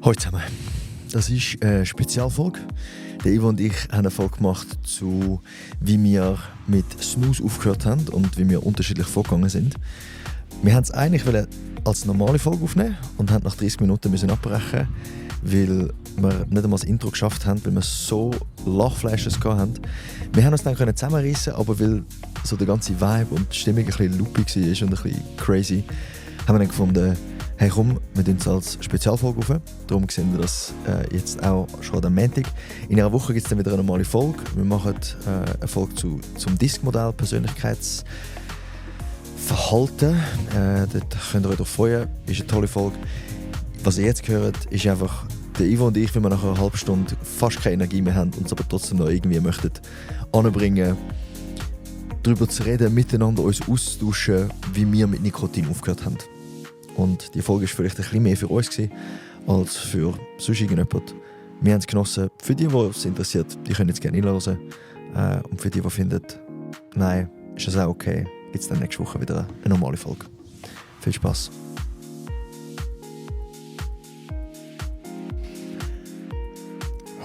Hallo zusammen. Das ist eine Spezialfolge. Der Ivo und ich haben eine Folge gemacht zu, wie wir mit Snooze aufgehört haben und wie wir unterschiedlich vorgegangen sind. Wir wollten es eigentlich als normale Folge aufnehmen und haben nach 30 Minuten müssen abbrechen, weil wir nicht einmal das Intro geschafft haben, weil wir so Lachflashes hatten. Wir haben uns dann zusammenreißen, aber weil so der ganze Vibe und die Stimmung ein bisschen loopy war und ein bisschen crazy, haben wir dann gefunden, hey komm, wir tun es als Spezialfolge auf. Darum sehen wir das jetzt auch schon am Montag. In einer Woche gibt es dann wieder eine normale Folge. Wir machen eine Folge zum Disk-Modell, Persönlichkeitsverhalten. Dort könnt ihr euch darauf freuen. Ist eine tolle Folge. Was ihr jetzt hört, ist einfach der Ivo und ich, wenn wir nach einer halben Stunde fast keine Energie mehr haben und uns aber trotzdem noch irgendwie möchten anbringen, darüber zu reden, miteinander uns auszutauschen, wie wir mit Nikotin aufgehört haben. Und die Folge war vielleicht ein bisschen mehr für uns als für sonst irgendjemand. Wir haben es genossen. Für die es interessiert, die können jetzt gerne reinhören. Und für die finden, nein, ist das auch okay, gibt es dann nächste Woche wieder eine normale Folge. Viel Spaß.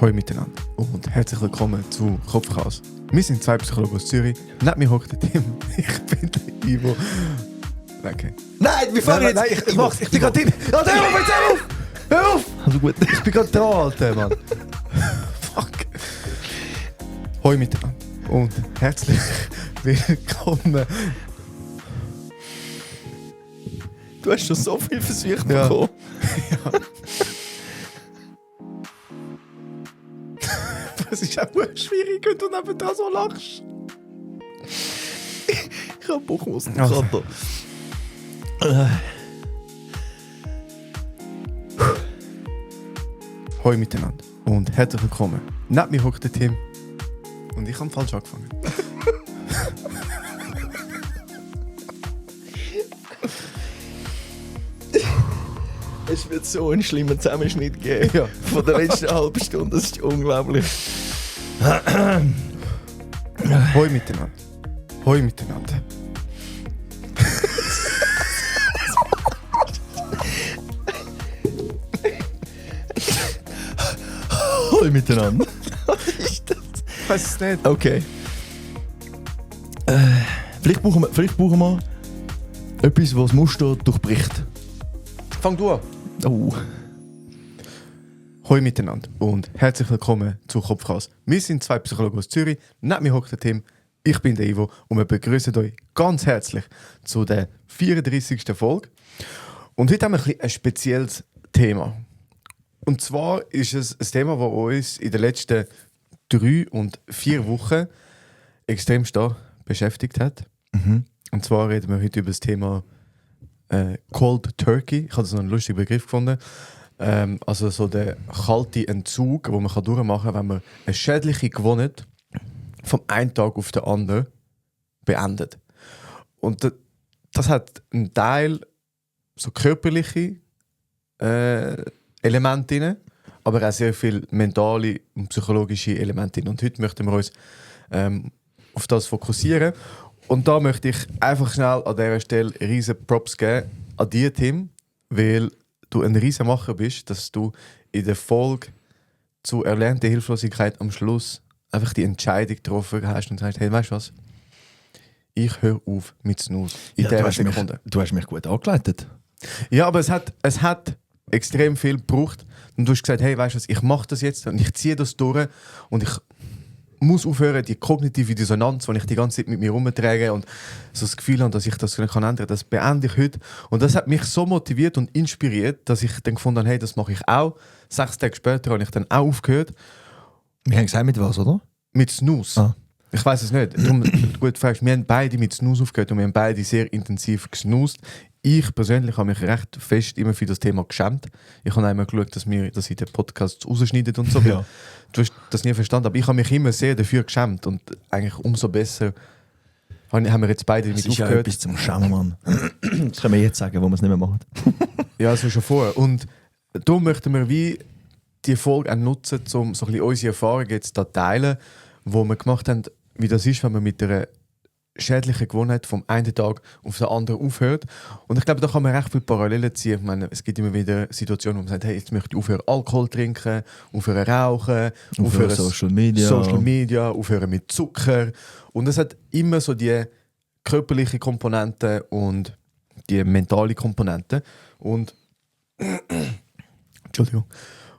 Hallo miteinander und herzlich willkommen zu Kopfchaos. Wir sind zwei Psychologen aus Zürich. Neben mir hockt der Tim. Ich bin der Ivo. Okay. Nein, wir fangen jetzt! Nein, ich mach's. Ich bin gerade drin. Hör auf! Hör auf! Also gut. Ich bin gerade da, Alter, Mann. Fuck. Hallo miteinander und herzlich willkommen. Du hast schon so viel Versuche bekommen. Ja. Das ist auch schwierig, wenn du nebendran so lachst. Ich habe Bauchmuskeln. Also. Hallo miteinander und herzlich willkommen. Neben mir hockt der Tim und ich habe falsch angefangen. Es wird so einen schlimmen Zusammenschnitt geben von der letzten halben Stunde. Das ist unglaublich. Hallo miteinander. Hallo miteinander. Hallo miteinander. Was ist das? Ich weiß es nicht. Okay. Vielleicht brauchen wir etwas, was das Muster durchbricht. Fang du an. Oh. Hallo miteinander und herzlich willkommen zu Kopfchaos. Wir sind zwei Psychologen aus Zürich. Neben mir hockt der Tim. Ich bin der Ivo und wir begrüßen euch ganz herzlich zu der 34. Folge. Und heute haben wir ein spezielles Thema. Und zwar ist es ein Thema, das uns in den letzten 3 und 4 Wochen extrem stark beschäftigt hat. Mhm. Und zwar reden wir heute über das Thema Cold Turkey. Ich habe so einen lustigen Begriff gefunden. Also so der kalte Entzug, den man durchmachen kann, wenn man eine schädliche Gewohnheit vom einen Tag auf den anderen beendet. Und das hat einen Teil so körperliche Elemente drin, aber auch sehr viele mentale und psychologische Elemente drin. Und heute möchten wir uns auf das fokussieren. Und da möchte ich einfach schnell an dieser Stelle riesen Props geben an dich, Tim, weil du ein riesen Macher bist, dass du in der Folge zu erlernter Hilflosigkeit am Schluss einfach die Entscheidung getroffen hast und sagst, hey, weißt du was? Ich höre auf mit Snooze. In dieser Sekunde. Du hast mich gut angeleitet. Ja, aber es hat extrem viel gebraucht. Und du hast gesagt, hey, weißt du was, ich mache das jetzt und ich ziehe das durch und ich muss aufhören, die kognitive Dissonanz, die ich die ganze Zeit mit mir rumtrage und so das Gefühl habe, dass ich das nicht ändern kann, das beende ich heute. Und das hat mich so motiviert und inspiriert, dass ich dann gefunden habe, hey, das mache ich auch. 6 Tage später habe ich dann auch aufgehört. Wir haben gesagt, mit was, oder? Mit Snooze. Ah. Ich weiß es nicht. Darum, gut fragst, wir haben beide mit Snooze aufgehört und wir haben beide sehr intensiv gesnoozt. Ich persönlich habe mich recht fest immer für das Thema geschämt. Ich habe einmal geschaut, dass ich den Podcast rausschneide und so. Ja. Du hast das nie verstanden, aber ich habe mich immer sehr dafür geschämt und eigentlich umso besser haben wir jetzt beide damit Das ist ja aufgehört. etwas zum Schämen, Mann. Das können wir jetzt sagen, wo wir es nicht mehr machen. Ja, das war schon vorher. Und da möchten wir wie die Folge auch nutzen, um so ein bisschen unsere Erfahrungen jetzt zu teilen, wo wir gemacht haben, wie das ist, wenn man mit einer schädliche Gewohnheit vom einen Tag auf den anderen aufhört. Und ich glaube, da kann man recht viele Parallelen ziehen. Ich meine, es gibt immer wieder Situationen, wo man sagt, hey, jetzt möchte ich aufhören Alkohol trinken, aufhören rauchen, aufhören Social Media, aufhören mit Zucker. Und es hat immer so die körperliche Komponente und die mentale Komponente. Und Entschuldigung.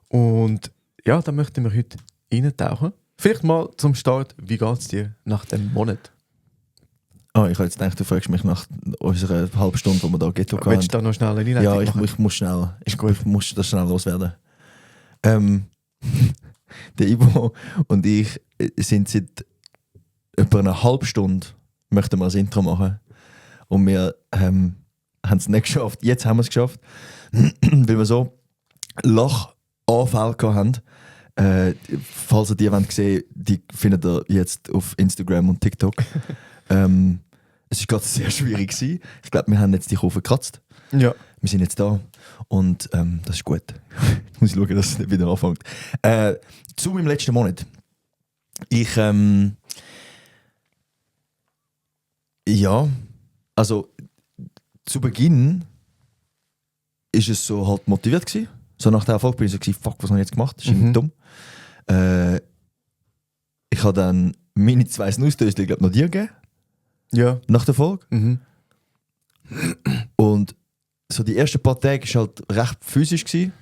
Und ja, da möchten wir heute reintauchen. Vielleicht mal zum Start, wie geht es dir nach dem Monat? Ich habe jetzt gedacht, du fragst mich nach unserer halben Stunde, wo wir da Ghetto hatten. Willst du da noch schnell eine Einleitung Ja, machen? ich muss schnell. Ich muss das schnell loswerden. Der Ivo und ich sind seit etwa einer halben Stunde möchten wir das Intro machen. Und wir haben es nicht geschafft. Jetzt haben wir es geschafft. Weil wir so Lachanfälle haben. Falls ihr die sehen wollt, die findet ihr jetzt auf Instagram und TikTok. Es war gerade sehr schwierig gewesen. Ich glaube, wir haben jetzt die Kurve gekratzt. Ja. Wir sind jetzt da und das ist gut. Jetzt muss ich schauen, dass es nicht wieder anfängt. Zu meinem letzten Monat. Ja, also zu Beginn ist es so halt motiviert gewesen. So nach der Erfolg bin ich so gewesen, fuck, was habe ich jetzt gemacht? Das ist irgendwie dumm. Ich habe dann meine 2 Snooze-Döschen, glaube ich, noch dir gegeben. Ja. Nach der Folge. Mhm. Und so die ersten paar Tage war halt recht physisch gewesen.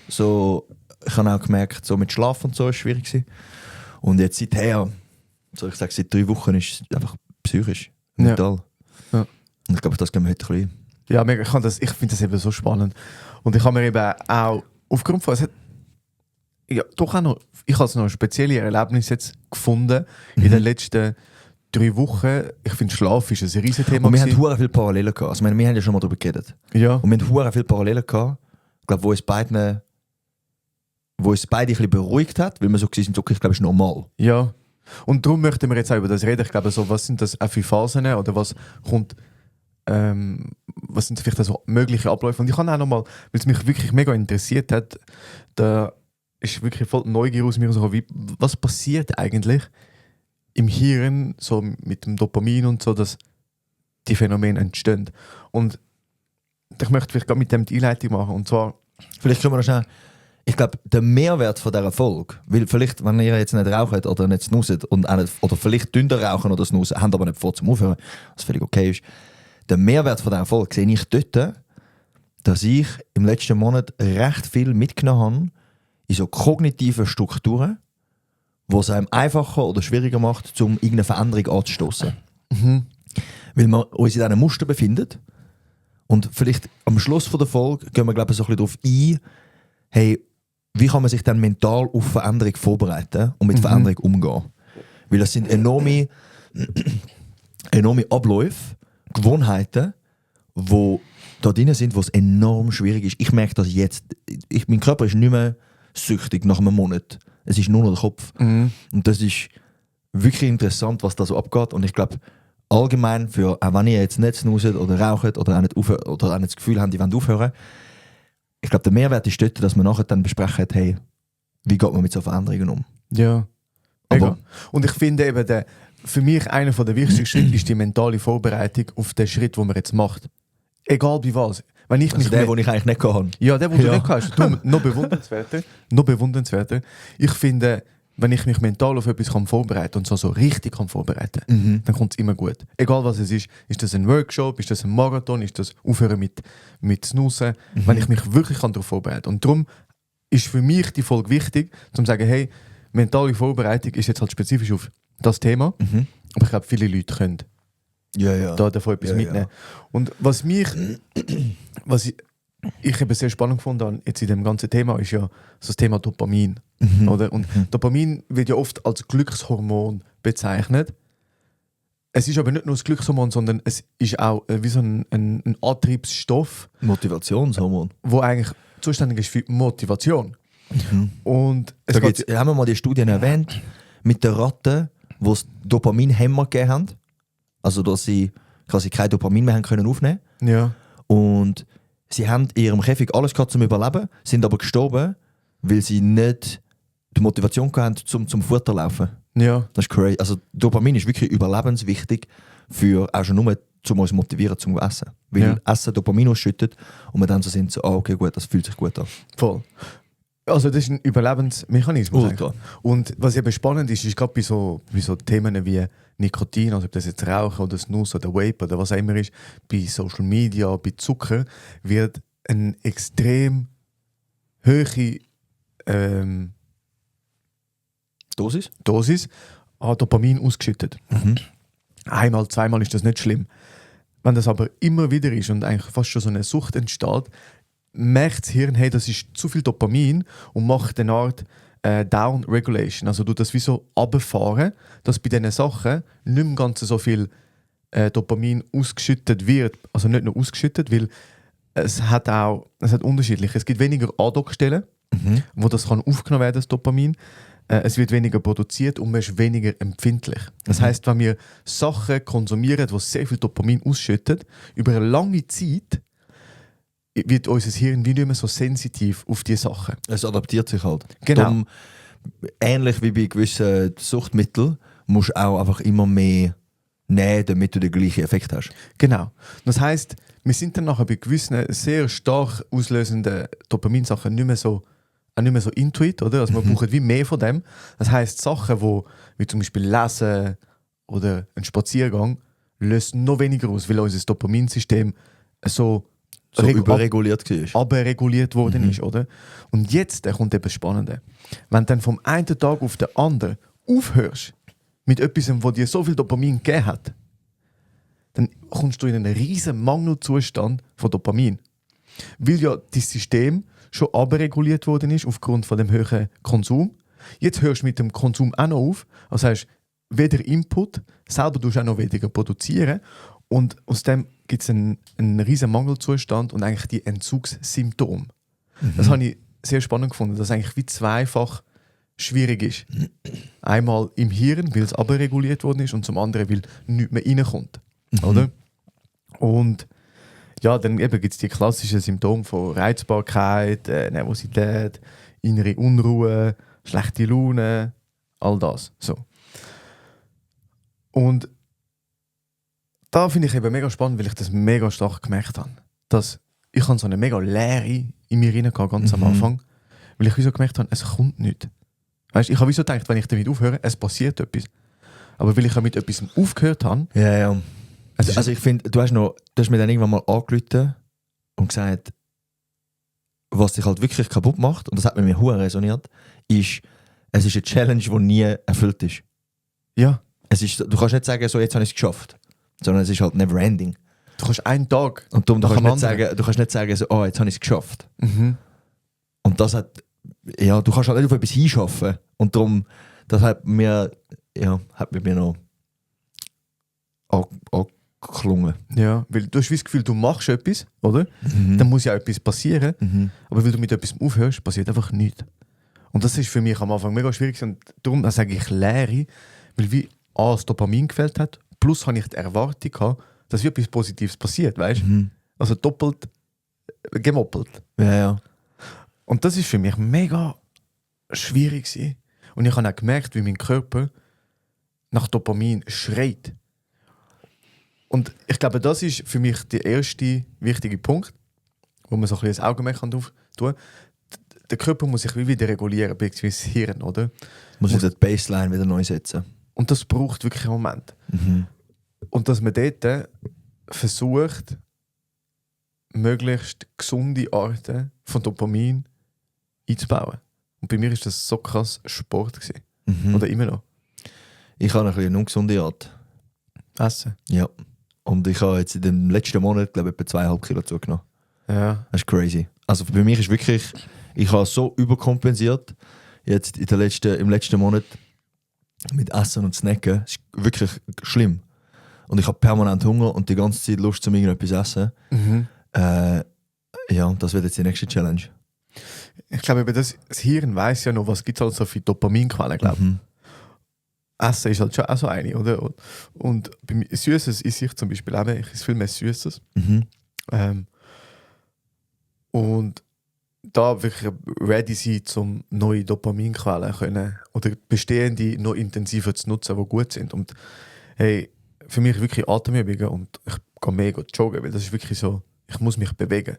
So, ich habe auch gemerkt, so mit Schlaf und so ist schwierig gewesen. Und jetzt seither, so ich sage, seit 3 Wochen ist es einfach psychisch, mental. Ja. Und ich glaube, das gehen wir heute ein bisschen. Ja, ich finde das eben so spannend. Und ich habe mir eben auch aufgrund von, ich habe noch ein spezielles Erlebnis jetzt gefunden in den letzten 3 Wochen. Ich finde, Schlaf ist ein riesen Thema. Und wir haben hure viele Parallelen gehabt. Also, ich meine, wir haben ja schon mal darüber geredet. Ja. Und wir haben hure viele Parallelen gehabt. Ich glaube, wo uns beide ein bisschen beruhigt hat, weil wir so waren, okay, ich glaube, es ist normal. Ja. Und darum möchten wir jetzt auch über das reden. Ich glaube, so, was sind das auch für Phasen oder was kommt, was sind vielleicht so mögliche Abläufe? Und ich kann auch nochmal, weil es mich wirklich mega interessiert hat, da ist wirklich voll Neugier aus mir so, was passiert eigentlich im Hirn so mit dem Dopamin und so, dass die Phänomene entstehen. Und ich möchte vielleicht gerade mit dem die Einleitung machen. Und zwar, vielleicht können wir noch schnell. Ich glaube, der Mehrwert von dieser Folge, weil vielleicht, wenn ihr jetzt nicht raucht oder nicht snoozt und auch nicht, oder vielleicht dünner rauchen oder snoozen, habt aber nicht vor zum Aufhören, was völlig okay ist. Der Mehrwert von dieser Folge sehe ich dort, dass ich im letzten Monat recht viel mitgenommen habe in so kognitiven Strukturen, die es einem einfacher oder schwieriger macht, um irgendeine Veränderung anzustoßen. Weil wir uns in diesen Muster befinden. Und vielleicht am Schluss der Folge gehen wir, glaube ich, so ein bisschen darauf ein, hey, wie kann man sich dann mental auf Veränderung vorbereiten und mit Veränderung umgehen? Weil das sind enorme Abläufe, Gewohnheiten, die da drin sind, wo es enorm schwierig ist. Ich merke das jetzt. Mein Körper ist nicht mehr süchtig nach einem Monat. Es ist nur noch der Kopf. Und das ist wirklich interessant, was da so abgeht. Und ich glaube, allgemein, auch wenn ihr jetzt nicht snoozet oder raucht oder auch nicht oder auch nicht das Gefühl habt, ihr wollt aufhören, ich glaube, der Mehrwert ist dort, dass man nachher dann besprechen, hey, wie geht man mit so Veränderungen um? ja. Aber, und ich finde eben, für mich einer der wichtigsten Schritte ist die mentale Vorbereitung auf den Schritt, den man jetzt macht. Egal bei was. Wenn ich also der, den ich eigentlich nicht kann. Ja, der, den du nicht kannst. Darum noch bewundernswerter. Ich finde, wenn ich mich mental auf etwas vorbereiten kann und so richtig vorbereiten, dann kommt es immer gut. Egal was es ist. Ist das ein Workshop, ist das ein Marathon, ist das Aufhören mit Snoozen. Wenn ich mich wirklich darauf vorbereiten kann. Und darum ist für mich die Folge wichtig, um zu sagen, hey, mentale Vorbereitung ist jetzt halt spezifisch auf das Thema. Aber ich glaube, viele Leute können da davon etwas mitnehmen. Und was ich eben sehr spannend gefunden habe, jetzt in dem ganzen Thema, ist ja so das Thema Dopamin. Oder? Und Dopamin wird ja oft als Glückshormon bezeichnet. Es ist aber nicht nur das Glückshormon, sondern es ist auch wie so ein Antriebsstoff. Motivationshormon. Wo eigentlich zuständig ist für Motivation. Und es haben wir mal die Studien erwähnt, mit den Ratten, die es Dopaminhämmer gegeben haben. Also, dass sie quasi kein Dopamin mehr haben können aufnehmen. Ja. Und sie haben in ihrem Käfig alles gehabt zum Überleben, sind aber gestorben, weil sie nicht die Motivation hatten, zum Futter laufen. Ja. Das ist crazy. Also Dopamin ist wirklich überlebenswichtig für auch schon nur zum uns motivieren zum Essen. Weil Essen Dopamin ausschüttet und wir dann so sind, so, okay, gut, das fühlt sich gut an. Voll. Also das ist ein Überlebensmechanismus. Ultra. Und was eben spannend ist gerade bei so Themen wie Nikotin, also ob das jetzt Rauchen oder Snus oder Vape oder was auch immer ist, bei Social Media, bei Zucker, wird eine extrem hohe Dosis an Dopamin ausgeschüttet. Einmal, zweimal ist das nicht schlimm. Wenn das aber immer wieder ist und eigentlich fast schon so eine Sucht entsteht, merkt das Hirn, hey, das ist zu viel Dopamin und macht eine Art Down-Regulation. Also du das wie so runterfahren, dass bei diesen Sachen nicht mehr ganz so viel Dopamin ausgeschüttet wird. Also nicht nur ausgeschüttet, weil es hat unterschiedlich. Es gibt weniger Andockstellen, wo das kann aufgenommen werden, das Dopamin. Es wird weniger produziert und man ist weniger empfindlich. Das heisst, wenn wir Sachen konsumieren, die sehr viel Dopamin ausschütten, über eine lange Zeit wird unser Hirn wie nicht mehr so sensitiv auf diese Sachen. Es adaptiert sich halt. Genau. Darum, ähnlich wie bei gewissen Suchtmitteln musst du auch einfach immer mehr nehmen, damit du den gleichen Effekt hast. Genau. Das heisst, wir sind dann nachher bei gewissen sehr stark auslösenden Dopaminsachen nicht mehr so intuit, oder? Also wir brauchen wie mehr von dem. Das heisst, Sachen, wie zum Beispiel Lesen oder ein Spaziergang, lösen noch weniger aus, weil unser Dopaminsystem so überreguliert war. Abreguliert worden ist, oder? Und jetzt kommt etwas Spannendes. Wenn du dann vom einen Tag auf den anderen aufhörst mit etwas, das dir so viel Dopamin gegeben hat, dann kommst du in einen riesen Mangelzustand von Dopamin. Weil ja das System schon abreguliert worden ist aufgrund von dem hohen Konsum. Jetzt hörst du mit dem Konsum auch noch auf. Also hast weder Input, selber tust du auch noch weniger produzieren. Und aus dem gibt es einen riesen Mangelzustand und eigentlich die Entzugssymptome. Das habe ich sehr spannend gefunden, dass es eigentlich wie zweifach schwierig ist. Einmal im Hirn, weil es abreguliert worden ist, und zum anderen, weil nichts mehr reinkommt. Oder? Und ja, dann gibt es die klassischen Symptome von Reizbarkeit, Nervosität, innere Unruhe, schlechte Laune, all das. So. Und da finde ich eben mega spannend, weil ich das mega stark gemerkt habe. Dass ich so eine mega Leere in mir reingehauen ganz am Anfang, weil ich so gemerkt habe, es kommt nichts. Weißt, ich habe wie so gedacht, wenn ich damit aufhöre, es passiert etwas. Aber weil ich mit etwas aufgehört habe. Ja. Also ich finde, du hast mir dann irgendwann mal angerufen und gesagt, was dich halt wirklich kaputt macht, und das hat mit mir hure resoniert, ist, es ist eine Challenge, die nie erfüllt ist. Ja. Du kannst nicht sagen, so jetzt habe ich es geschafft, sondern es ist halt never ending. Du kannst einen Tag. Und darum, du kannst nicht sagen, so, oh, jetzt habe ich es geschafft. Und das hat, ja, du kannst halt nicht auf etwas hinschaffen. Und darum, das hat mir noch angeklungen. Ja, weil du hast das Gefühl, du machst etwas, oder? Dann muss ja etwas passieren. Aber weil du mit etwas aufhörst, passiert einfach nichts. Und das ist für mich am Anfang mega schwierig. Und darum sage ich Leere, weil wie das Dopamin gefällt hat, plus habe ich die Erwartung gehabt, dass etwas Positives passiert, weißt du? Also doppelt gemoppelt. Ja. Und das ist für mich mega schwierig gewesen. Und ich habe auch gemerkt, wie mein Körper nach Dopamin schreit. Und ich glaube, das ist für mich der erste wichtige Punkt, wo man so ein bisschen das Augenmerk tun kann. Der Körper muss sich wieder regulieren, beziehungsweise das Hirn, oder? Muss die Baseline wieder neu setzen. Und das braucht wirklich einen Moment. Und dass man dort versucht, möglichst gesunde Arten von Dopamin einzubauen. Und bei mir war das so krass Sport gewesen. Oder immer noch. Ich habe eine ungesunde Art. Essen? Ja. Und ich habe jetzt in den letzten Monat, glaube ich, etwa 2,5 Kilo zugenommen. Ja. Das ist crazy. Also bei mir ist wirklich, ich habe so überkompensiert jetzt im letzten Monat mit Essen und Snacken. Das ist wirklich schlimm. Und ich habe permanent Hunger und die ganze Zeit Lust, zum irgendetwas essen. Ja, das wird jetzt die nächste Challenge. Ich glaube, das Hirn weiss ja noch, was gibt es also für Dopaminquellen, glaube Essen ist halt schon auch so eine, oder? Und bei mir, Süßes esse ich zum Beispiel auch, ich esse viel mehr Süßes. Und da wirklich ready sein, um neue Dopaminquellen können oder bestehende noch intensiver zu nutzen, die gut sind. Und hey, für mich wirklich Atemübungen und ich gehe mega joggen, weil das ist wirklich so, ich muss mich bewegen.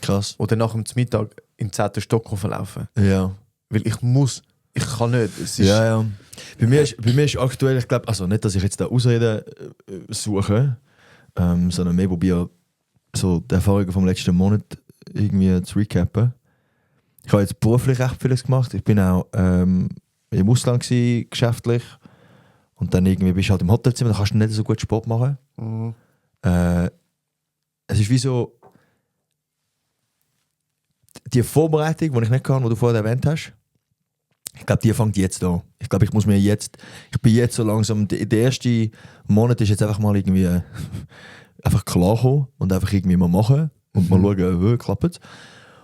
Krass. Oder nach dem Mittag im 10. Stock laufen. Ja. Weil ich kann nicht. Es ist, Ja. Bei mir ist aktuell, ich glaube, also nicht, dass ich jetzt da Ausreden suche, sondern mehr probiere, so die Erfahrungen vom letzten Monat irgendwie zu recappen. Ich habe jetzt beruflich recht vieles gemacht. Ich bin auch im Ausland gewesen, geschäftlich. Und dann irgendwie bist du halt im Hotelzimmer, da kannst du nicht so gut Sport machen. Mhm. Es ist wie so die Vorbereitung, die ich nicht kann, die du vorher erwähnt hast. Ich glaube, die fängt jetzt an. Ich glaube, ich bin jetzt so langsam, der erste Monat ist jetzt einfach mal irgendwie einfach klarkommen und einfach irgendwie mal machen und mal schauen, wie klappt es.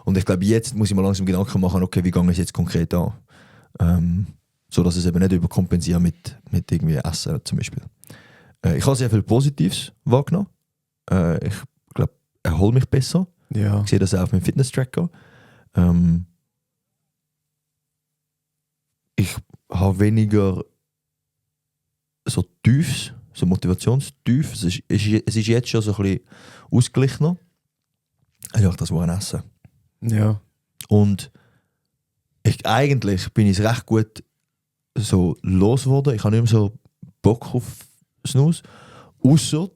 Und ich glaube, jetzt muss ich mal langsam Gedanken machen, okay, wie gehe ich es jetzt konkret an? So dass es eben nicht überkompensiert mit irgendwie Essen zum Beispiel. Ich habe sehr viel Positives wahrgenommen. Ich glaube, erhole mich besser. Ja. Ich sehe das auch auf meinem Fitness-Tracker. Ich habe weniger so Tiefs, so Motivationstiefs. Es ist jetzt schon so ein bisschen ausgeglichener. Ja, das war ein Essen. Ja. Und eigentlich bin ich recht gut so losgeworden. Ich habe nicht mehr so Bock auf Snooze. Ausser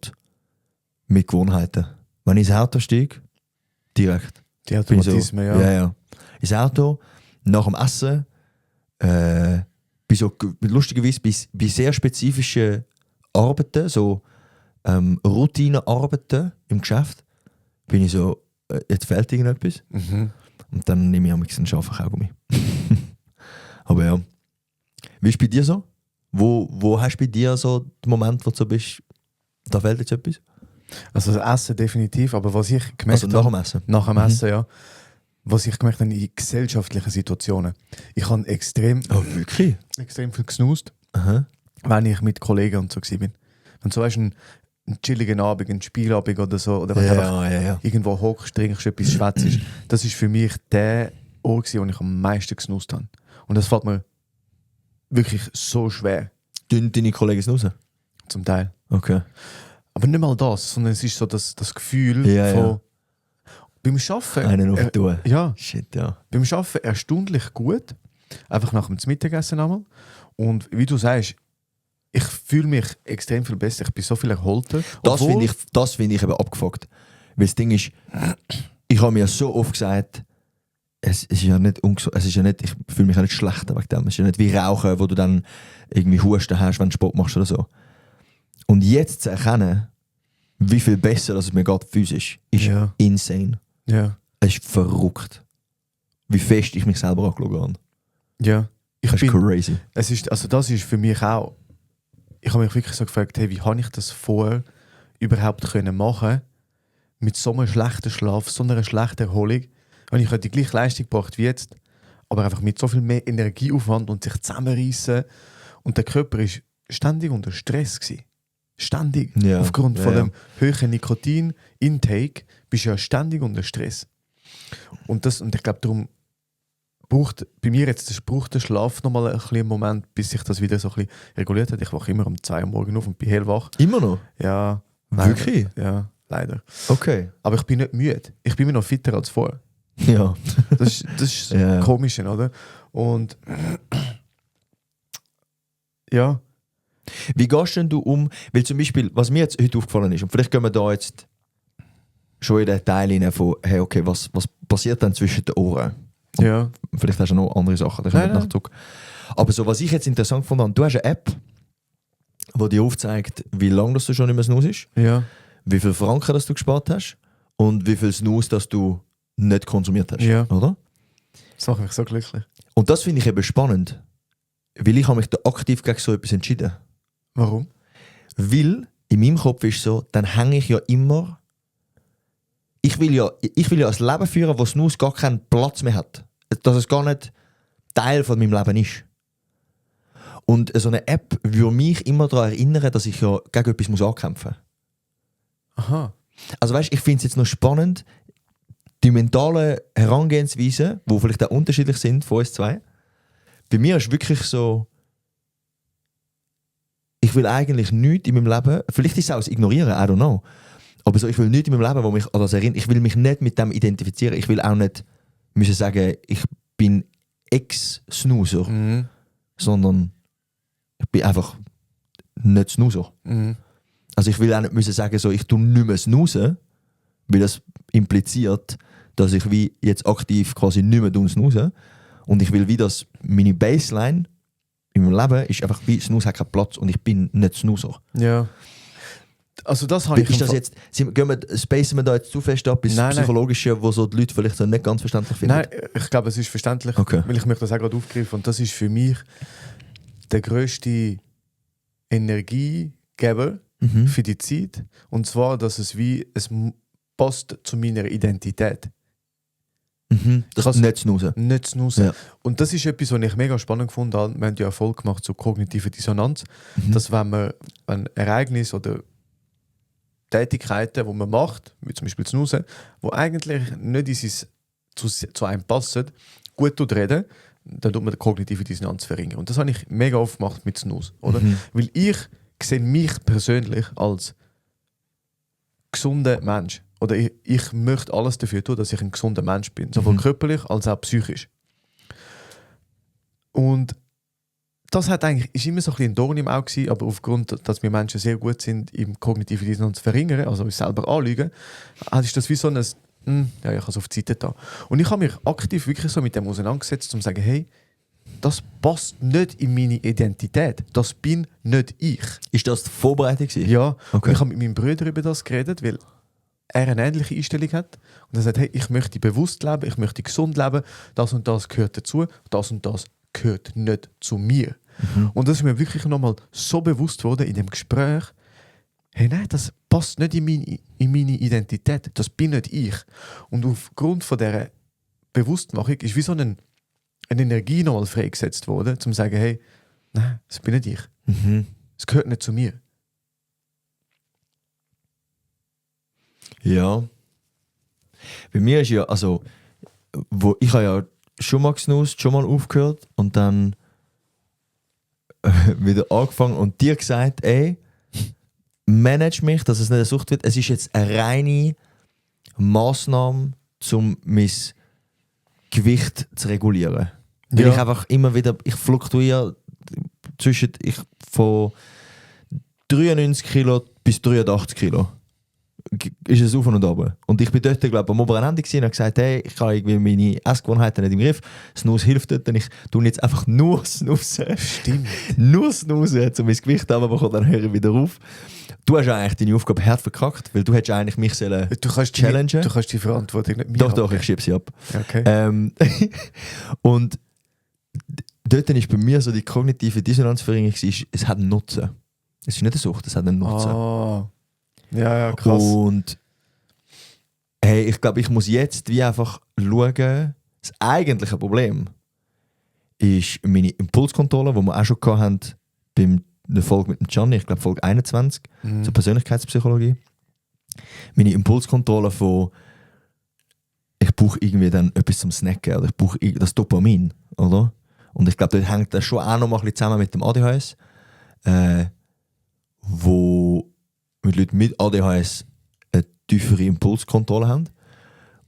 mit Gewohnheiten. Wenn ich ins Auto steige, direkt. Die Automatismen, so, ja. Ins Auto, nach dem Essen, lustigerweise bei sehr spezifischen Arbeiten, so Routinearbeiten im Geschäft, bin ich so, jetzt fehlt irgendetwas. Mhm. Und dann nehme ich am liebsten einen scharfen Kaugummi. Aber ja. Wie ist es bei dir so? Wo hast du bei dir so den Moment, wo du so bist, da fehlt jetzt etwas? Also das Essen definitiv, aber was ich gemerkt Also nach dem Essen? Nach dem Essen, ja. Was ich gemerkt habe in gesellschaftlichen Situationen. Ich habe extrem wirklich? viel gesnoost, Aha. wenn ich mit Kollegen und so war. Wenn du weißt, ein chilligen Abend, ein Spielabend oder so, oder wenn du einfach irgendwo hockst, trinkst, etwas schwätzt, das ist für mich der Ort, wo ich am meisten gesnoost habe. Und das fällt mir wirklich so schwer. Deine Kollegen snoozen? Zum Teil. Okay. Aber nicht mal das, sondern es ist so das Gefühl von beim Arbeiten. Einen auf tun. Ja. Shit, ja. Beim Arbeiten erstaunlich gut. Einfach nach dem Mittagessen einmal. Und wie du sagst, ich fühle mich extrem viel besser. Ich bin so viel erholter. Das finde ich eben abgefuckt. Weil das Ding ist, ich habe mir so oft gesagt, es ist ja nicht ungesund, ich fühle mich ja nicht schlecht wegen dem. Es ist ja nicht wie Rauchen, wo du dann irgendwie Husten hast, wenn du Sport machst oder so. Und jetzt zu erkennen, wie viel besser das es mir geht physisch, ist insane. Ja. Es ist verrückt. Wie fest ich mich selber angeschaut habe. Ja. Das ist crazy. Das ist für mich auch. Ich habe mich wirklich so gefragt, hey, wie habe ich das vorher überhaupt können machen mit so einem schlechten Schlaf, so einer schlechten Erholung. Und ich habe die gleiche Leistung gebracht wie jetzt, aber einfach mit so viel mehr Energieaufwand und sich zusammenreißen. Und der Körper war ständig unter Stress gewesen. Ständig. Ja. Aufgrund von dem hohen Nikotin-Intake bist du ja ständig unter Stress. Und ich glaube, darum braucht bei mir jetzt der Schlaf nochmal ein bisschen einen Moment, bis sich das wieder so ein bisschen reguliert hat. Ich wache immer um 2 Uhr morgens auf und bin hellwach. Immer noch? Ja. Wirklich? Leider. Ja, leider. Okay. Aber ich bin nicht müde. Ich bin immer noch fitter als vorher. Ja. Das ist komisch, oder? Und ja. Wie gehst denn du um? Weil zum Beispiel, was mir jetzt heute aufgefallen ist, und vielleicht gehen wir da jetzt schon in den Teil rein von, hey, okay, was passiert dann zwischen den Ohren? Und Ja. vielleicht hast du noch andere Sachen, da kommen wir nachher zurück. Aber so, was ich jetzt interessant fand, du hast eine App, die dir aufzeigt, wie lange du schon nicht mehr snoost, Ja. wie viel Franken das du gespart hast und wie viel Snooze das du nicht konsumiert hast. Ja. Oder? Das macht mich so glücklich. Und das finde ich eben spannend, weil ich habe mich da aktiv gegen so etwas entschieden. Warum? Weil in meinem Kopf ist so, dann hänge ich ja immer. Ich will ja ein Leben führen, wo Snooze gar keinen Platz mehr hat. Dass es gar nicht Teil von meinem Leben ist. Und so eine App würde mich immer daran erinnern, dass ich ja gegen etwas ankämpfen muss. Aha. Also weißt, ich finde es jetzt noch spannend, die mentalen Herangehensweisen, die vielleicht auch unterschiedlich sind von uns zwei. Bei mir ist wirklich so, ich ich will eigentlich nichts in meinem Leben, vielleicht ist es auch das Ignorieren, I don't know, aber so, ich will nichts in meinem Leben, wo mich an das erinnert. Ich will mich nicht mit dem identifizieren. Ich will auch nicht müssen sagen, ich bin Ex-Snoozer, sondern ich bin einfach nicht Snoozer. Also ich will auch nicht müssen sagen, so, ich tue nicht mehr snoozen, weil das impliziert, dass ich wie jetzt aktiv quasi nicht mehr snooze. Und ich will wie das, meine Baseline in meinem Leben ist einfach wie Snooze hat keinen Platz und ich bin nicht Snoozer. Ja. Also das habe ich... Ist das jetzt, spacen wir da jetzt zu fest ab ins Psychologische, wo so die Leute vielleicht so nicht ganz verständlich finden? Nein, ich glaube, es ist verständlich, okay. Weil ich möchte das auch gerade aufgreifen. Und das ist für mich der grösste Energiegeber für die Zeit. Und zwar, dass es passt zu meiner Identität. Das nicht snoozen. Nicht snoozen. Ja. Und das ist etwas, was ich mega spannend gefunden habe. Wir haben ja Erfolg gemacht zur kognitiven Dissonanz. Dass wenn man ein Ereignis oder Tätigkeiten, die man macht, wie zum Beispiel snoozen, die eigentlich nicht zu einem passen, gut reden, dann tut man die kognitive Dissonanz verringern. Und das habe ich mega oft gemacht mit Snooze. Oder? Weil ich sehe mich persönlich als gesunder Mensch. Oder ich möchte alles dafür tun, dass ich ein gesunder Mensch bin. Sowohl körperlich als auch psychisch. Und das ist immer so ein bisschen ein Dorn im Auge gewesen, aber aufgrund, dass wir Menschen sehr gut sind, im kognitiven Dissonanz zu verringern, also uns selber anlügen, ist das wie so ein ich habe es auf die Seite da. Und ich habe mich aktiv wirklich so mit dem auseinandergesetzt, um zu sagen, hey, das passt nicht in meine Identität. Das bin nicht ich. Ist das die Vorbereitung gewesen? Ja. Okay. Und ich habe mit meinem Bruder über das geredet, weil er eine ähnliche Einstellung hat. Und er sagt, hey, ich möchte bewusst leben, ich möchte gesund leben, das und das gehört dazu, das und das gehört nicht zu mir. Und das ist mir wirklich nochmal so bewusst worden in dem Gespräch, hey, nein, das passt nicht in meine Identität, das bin nicht ich. Und aufgrund von dieser Bewusstmachung ist wie so eine Energie nochmal freigesetzt worden, um zu sagen, hey, nein, das bin nicht ich. Es gehört nicht zu mir. Ja. Bei mir ist ja, also, ich habe ja schon mal gesnoozt, schon mal aufgehört und dann wieder angefangen und dir gesagt, ey, manage mich, dass es nicht eine Sucht wird. Es ist jetzt eine reine Massnahme, um mein Gewicht zu regulieren. Weil ich einfach immer wieder, ich fluktuiere von 93 Kilo bis 83 Kilo. Ist es auf und runter. Und ich bin dort, glaube ich, am oberen Ende und habe gesagt, hey, ich habe irgendwie meine Essgewohnheiten nicht im Griff. Snooze hilft dort, denn ich tue jetzt einfach nur snoozen. Stimmt. Nur snoozen, um mein Gewicht runterzubekommen, dann höre ich wieder auf. Du hast eigentlich deine Aufgabe hart verkackt, weil du hättest eigentlich mich challengen. Du kannst die Verantwortung nicht mehr Doch, ich schiebe sie ab. Okay. Und dort ist bei mir so die kognitive Dissonanzverringerung, es hat einen Nutzen. Es ist nicht eine Sucht, es hat einen Nutzen. Oh. Ja, krass. Und hey, ich glaube, ich muss jetzt wie einfach schauen, das eigentliche Problem ist meine Impulskontrolle, die wir auch schon hatten bei der Folge mit dem Gianni, ich glaube Folge 21, zur Persönlichkeitspsychologie. Meine Impulskontrolle von ich brauche irgendwie dann etwas zum Snacken oder ich brauche das Dopamin, oder? Und ich glaube, dort hängt das schon auch noch mal ein bisschen zusammen mit dem ADHS, wo mit Leuten mit ADHS eine tiefere Impulskontrolle haben.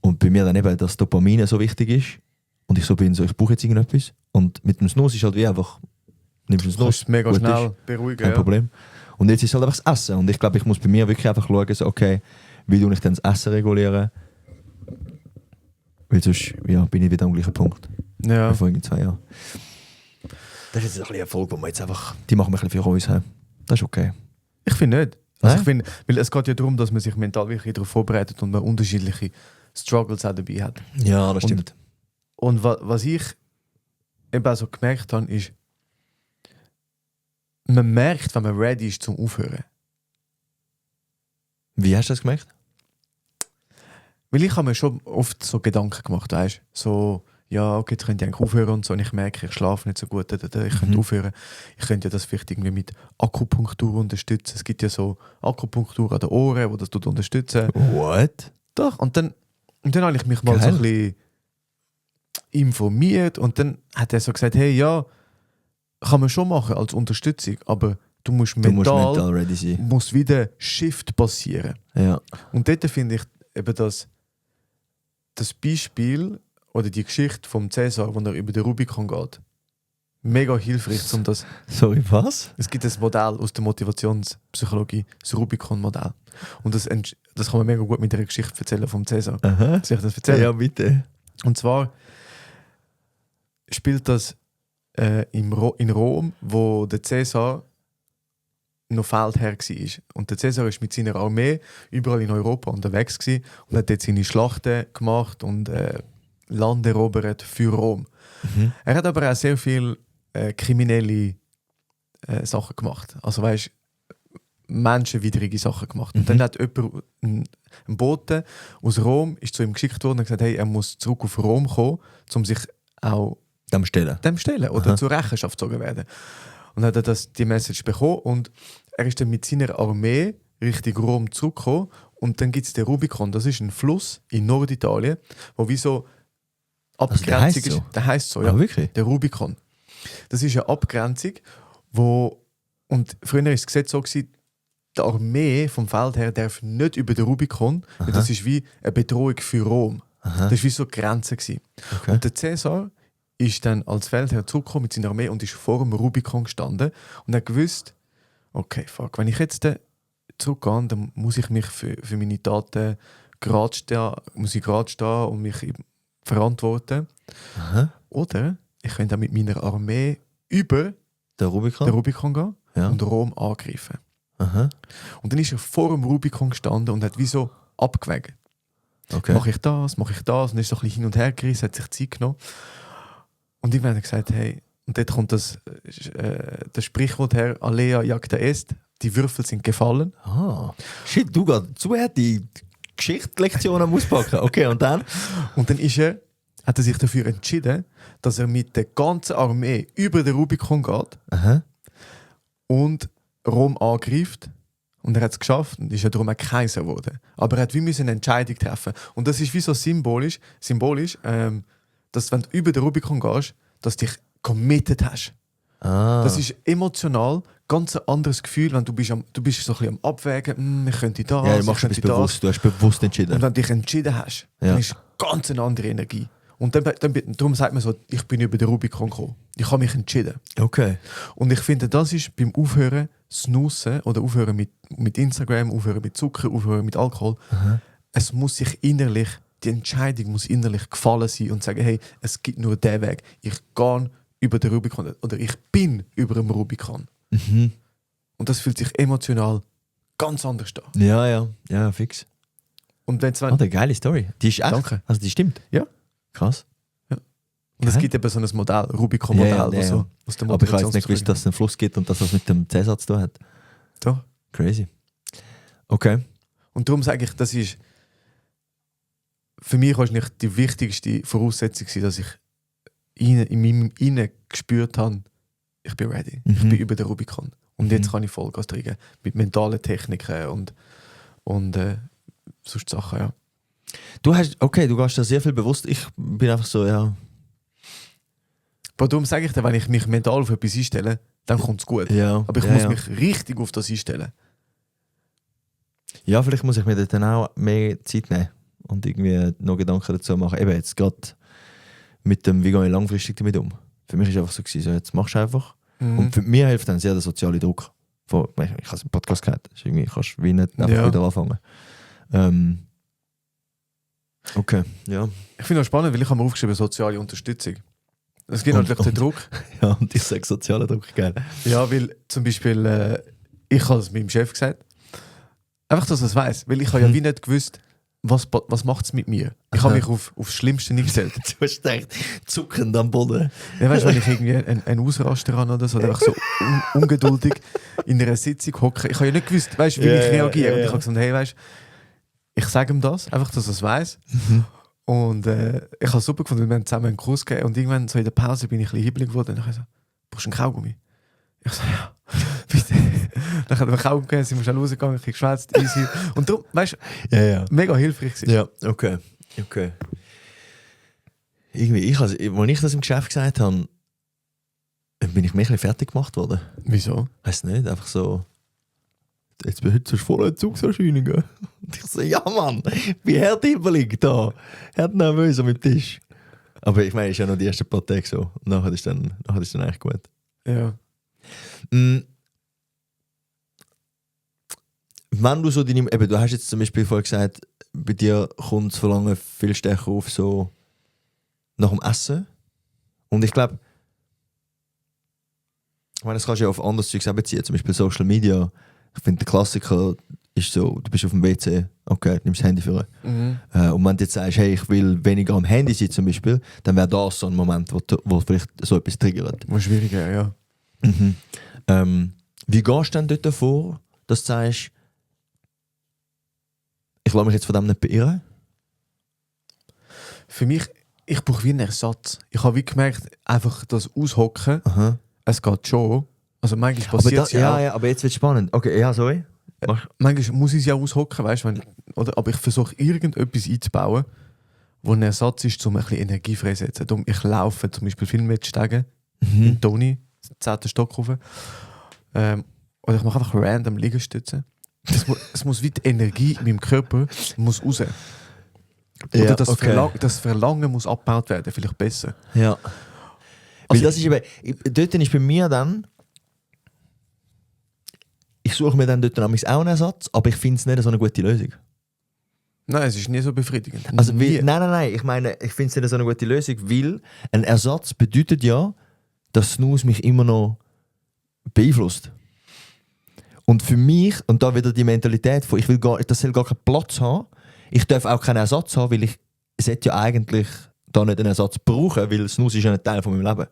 Und bei mir dann eben das Dopamin so wichtig ist. Und ich so bin, ich brauche jetzt irgendetwas. Und mit dem Snooze ist halt wie einfach, nimmst du den Snooze, mega schnell beruhigen. Kein Problem. Und jetzt ist halt einfach das Essen. Und ich glaube, ich muss bei mir wirklich einfach schauen, so, okay, wie tue ich denn das Essen regulieren? Weil sonst bin ich wieder am gleichen Punkt. Ja. Wie vor 2 Jahren. Das ist jetzt ein bisschen Erfolg, wo wir jetzt einfach, die machen wir ein bisschen für uns. Das ist okay. Ich finde nicht. Also ich finde, weil es geht ja darum, dass man sich mental wirklich darauf vorbereitet und man unterschiedliche Struggles auch dabei hat. Ja, das stimmt. Und was ich eben auch so gemerkt habe, ist, man merkt, wenn man ready ist zum Aufhören. Wie hast du das gemerkt? Weil ich habe mir schon oft so Gedanken gemacht, weißt du? So, ja, okay, jetzt könnte ich eigentlich aufhören und so. Und ich merke, ich schlafe nicht so gut. Ich könnte aufhören. Ich könnte ja das vielleicht irgendwie mit Akupunktur unterstützen. Es gibt ja so Akupunktur an den Ohren, wo das unterstützen. What? Doch. Und dann habe ich mich mal so ein bisschen informiert. Und dann hat er so gesagt, hey, ja, kann man schon machen als Unterstützung. Aber Du musst Du musst mental, mental ready sein. muss wieder Shift passieren. Ja. Und dort finde ich eben das Beispiel oder die Geschichte vom Cäsar, wo er über den Rubikon geht, mega hilfreich, um das. Sorry, was? Es gibt ein Modell aus der Motivationspsychologie, das Rubikon-Modell. Und das kann man mega gut mit einer Geschichte erzählen vom Cäsar. Aha. Soll ich das erzählen? Ja, bitte. Und zwar spielt das in Rom, wo der Cäsar noch Feldherr war. Und der Cäsar ist mit seiner Armee überall in Europa unterwegs gewesen und hat dort seine Schlachten gemacht und Land erobert für Rom. Mhm. Er hat aber auch sehr viel kriminelle Sachen gemacht. Also weißt, menschenwidrige Sachen gemacht. Und dann hat jemand, ein Bote aus Rom, ist zu ihm geschickt worden und gesagt, hey, er muss zurück auf Rom kommen, um sich auch Dem stellen. dem stellen oder zur Rechenschaft gezogen werden. Und dann hat er die Message bekommen und er ist dann mit seiner Armee Richtung Rom zurückgekommen und dann gibt es den Rubikon. Das ist ein Fluss in Norditalien, wo wie so Abgrenzung ist. Der heisst so, ja. Ah, wirklich? Der Rubikon. Das ist eine Abgrenzung, und früher war das Gesetz so gewesen, die Armee vom Feldherr darf nicht über den Rubikon, weil das ist wie eine Bedrohung für Rom. Aha. Das war wie so die Grenze gewesen. Okay. Und der Cäsar ist dann als Feldherr zurückgekommen mit seiner Armee und ist vor dem Rubikon gestanden und hat gewusst, okay, fuck, wenn ich jetzt zurückgehe, dann muss ich mich für meine Taten gerade stehen und mich verantworten. Aha. Oder ich könnte auch mit meiner Armee über Der Rubikon? den Rubikon gehen Ja. und Rom angreifen. Aha. Und dann ist er vor dem Rubikon gestanden und hat wie so abgewägt. Okay. Mache ich das? Und ist so ein bisschen hin und her gerissen, hat sich Zeit genommen. Und irgendwann hat er gesagt, hey, und dort kommt das Sprichwort her, Alea jacta est, die Würfel sind gefallen. Ah. Shit, du gehst zu die Geschichtslektionen auspacken. Okay, und dann? Und dann hat er sich dafür entschieden, dass er mit der ganzen Armee über den Rubikon geht Aha. und Rom angreift. Und er hat es geschafft und ist ja darum auch Kaiser geworden. Aber er hat wie eine Entscheidung treffen. Und das ist wie so symbolisch, dass wenn du über den Rubikon gehst, dass du dich committed hast. Ah. Das ist emotional ganz ein anderes Gefühl, wenn du bist so ein bisschen am Abwägen, ich könnte das, ja, du ich machst es könnte bewusst. das. Du hast bewusst entschieden. Und wenn du dich entschieden hast, Ja. dann ist ganz eine andere Energie. Und darum sagt man so, ich bin über den Rubikon gekommen. Ich habe mich entschieden. Okay. Und ich finde, das ist beim Aufhören, snoosen oder aufhören mit Instagram, aufhören mit Zucker, aufhören mit Alkohol. Aha. Es muss sich innerlich, die Entscheidung muss innerlich gefallen sein und sagen, hey, es gibt nur den Weg. Ich gehe über den Rubikon oder ich bin über dem Rubikon. Mhm. Und das fühlt sich emotional ganz anders an. Ja, fix. Und wenn's, wenn, Oh, eine geile Story. Die ist echt. Danke. Also die stimmt. Ja. Krass. und es Hä? gibt eben so ein Modell, Rubikon-Modell, Ja, was so aus der Aber ich habe jetzt nicht gewusst, Motivationspsychologie- dass es einen Fluss gibt und dass das mit dem Cäsar zu tun hat. Doch. Crazy. Okay. Und darum sage ich, das ist für mich wahrscheinlich die wichtigste Voraussetzung, gewesen, dass ich in meinem Innen gespürt habe, ich bin ready. Ich Mhm. bin über den Rubikon. Und jetzt kann ich Vollgas trinken. Mit mentalen Techniken und sonst Sachen, ja. Du gehst da sehr viel bewusst. Ich bin einfach so, ja. Aber darum sage ich dir, wenn ich mich mental auf etwas einstelle, dann kommt es gut. Ja. Aber ich ja, muss ja. mich richtig auf das einstellen. Ja, vielleicht muss ich mir dort dann auch mehr Zeit nehmen und irgendwie noch Gedanken dazu machen. Eben jetzt gerade mit dem, wie gehe ich langfristig damit um. Für mich war es einfach so, gewesen, so jetzt machst du einfach. Und für mich hilft dann sehr der soziale Druck. Ich habe es im Podcast gehört. Irgendwie kannst du wie nicht einfach Ja. wieder anfangen. Okay, ja. Ich finde es spannend, weil ich habe mir aufgeschrieben, soziale Unterstützung. Es gibt Und- natürlich den und- Druck. Ja, und ich sage sozialer Druck, geil. Ja, weil zum Beispiel, ich habe es meinem Chef gesagt. Einfach, dass er es weiss. Weil ich habe ja wie nicht gewusst, was macht es mit mir. Ich habe mich aufs Schlimmste nicht gestellt. Du hast echt zuckend am Boden. Ja, weißt du, wenn ich irgendwie einen Ausraster habe oder so, oder einfach so ungeduldig in einer Sitzung hocke. Ich habe ja nicht gewusst, weißt, wie Ja, ich reagiere. ja, Und ich ja. habe gesagt, hey, weißt, ich sage ihm das, einfach, dass er es weiss. Und ich habe es super gefunden, wir haben zusammen einen Kurs gegeben und irgendwann so in der Pause bin ich ein bisschen hibbelig geworden und ich so, brauchst du einen Kaugummi? Ich so, ja, bitte. Dann hat er mir Kaugummi gegeben, sind wir schnell rausgegangen, ich habe geschwätzt, easy. Und darum, weißt du, Ja. mega hilfreich gewesen. Ja, okay. Irgendwie, als ich das im Geschäft gesagt habe, bin ich mehr ein bisschen fertig gemacht worden. Wieso? Weiß nicht, einfach so. Jetzt bin ich voll Entzugserscheinungen. Und ich so, ja Mann, wie hart da. Hart nervös am Tisch. Aber ich meine, es ist ja noch die ersten paar Tage so. Und nachher ist dann eigentlich gut. Ja. Wenn du so deine. Eben, du hast jetzt zum Beispiel vorher gesagt, bei dir kommt das Verlangen viel stärker auf so nach dem Essen. Und ich glaube, das kannst du ja auf anderes Zeug beziehen, zum Beispiel Social Media. Ich finde, der Klassiker ist so, du bist auf dem WC, okay, nimmst das Handy für. Und wenn du jetzt sagst, hey, ich will weniger am Handy sein zum Beispiel, dann wäre das so ein Moment, wo vielleicht so etwas triggert. Was schwieriger, ja. Wie gehst du denn dort vor, dass du sagst, ich lasse mich jetzt von dem nicht beirren? Für mich, ich brauche wie einen Ersatz. Ich habe wie gemerkt, einfach das Aushocken, es geht schon. Also manchmal passiert es ja auch. Ja, aber jetzt wird es spannend. Okay, ja, sorry. Manchmal muss ich es ja aushocken, weißt du, aber ich versuche irgendetwas einzubauen, wo ein Ersatz ist, um ein bisschen Energie freisetzen. Darum, ich laufe zum Beispiel viel mit Steigen in Toni, 10. Stock rauf. Oder ich mache einfach random Liegestützen. Es muss wie die Energie in meinem Körper muss raus. Oder Ja, das Verlangen muss abgebaut werden, vielleicht besser. Ja. Weil das ist eben, dort ist bei mir dann, ich suche mir dann dort auch einen Ersatz, aber ich finde es nicht so eine gute Lösung. Nein, es ist nie so befriedigend. Also, nein, ich meine, ich finde es nicht so eine gute Lösung, weil ein Ersatz bedeutet ja, dass Snooze mich immer noch beeinflusst. Und für mich, und da wieder die Mentalität von, das soll gar keinen Platz haben, ich darf auch keinen Ersatz haben, weil ich sollte ja eigentlich da nicht einen Ersatz brauchen, weil Snooze ist ja ein Teil von meinem Leben.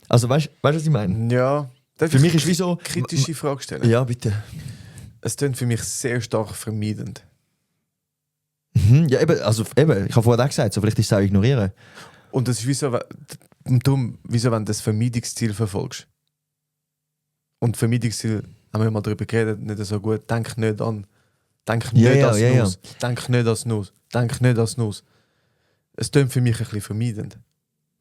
Also weißt du, was ich meine? Ja. Für mich ist wie so... Kritische Frage stellen. Ja, bitte. Es klingt für mich sehr stark vermeidend. Ja, eben, ich habe vorher auch gesagt, so vielleicht ist es auch ignorieren. Und das ist wie so, wieso, wenn du das Vermeidungsziel verfolgst. Und Vermeidungsziel, haben wir mal darüber geredet, nicht so gut. Denk nicht an Snooze. Denk nicht an Snooze. Denk nicht an Snooze. Es klingt für mich ein bisschen vermeidend.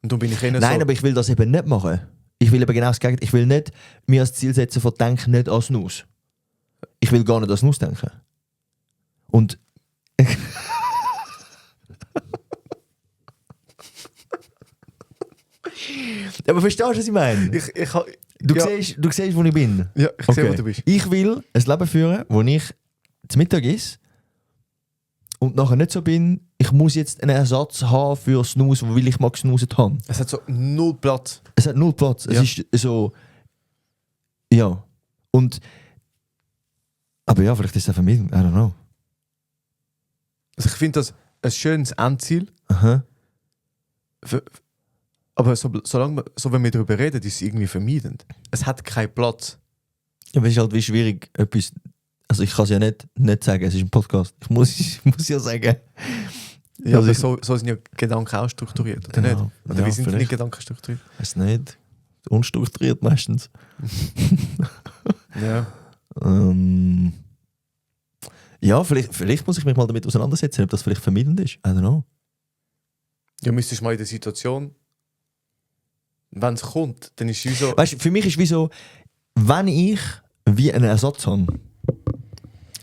Und darum bin ich Nein, so, aber ich will das eben nicht machen. Ich will eben genau das Gegenteil. Ich will nicht mir als Ziel setzen von denk nicht an Snooze. Ich will gar nicht an Snooze denken. Und... aber verstehst du, was ich meine? Du siehst, wo ich bin. Ja, ich sehe, wo du bist. Ich will ein Leben führen, wo ich zum Mittag esse und nachher nicht so bin, ich muss jetzt einen Ersatz haben für Snooze, weil ich mag Snooze haben. Es hat so null Platz. Es hat null Platz. Ja. Es ist so... Ja. Und... Aber ja, vielleicht ist es eine Vermeidung. I don't know. Also ich finde das ein schönes Endziel. Aha. Aber wenn wir darüber reden, ist es irgendwie vermeidend. Es hat keinen Platz. Ja, aber es ist halt wie schwierig, etwas... Also ich kann es ja nicht sagen, es ist ein Podcast. Ich muss ja sagen. Ja, also so sind ja Gedanken auch strukturiert, oder nicht? Oder wie sind die Gedanken strukturiert? Weiß nicht. Unstrukturiert meistens. Ja. Ja, vielleicht muss ich mich mal damit auseinandersetzen, ob das vielleicht vermeidend ist. I don't know. Ja, müsstest du mal in der Situation, wenn es kommt, dann ist es wie so... Weißt du, für mich ist wie so, wenn ich wie einen Ersatz habe,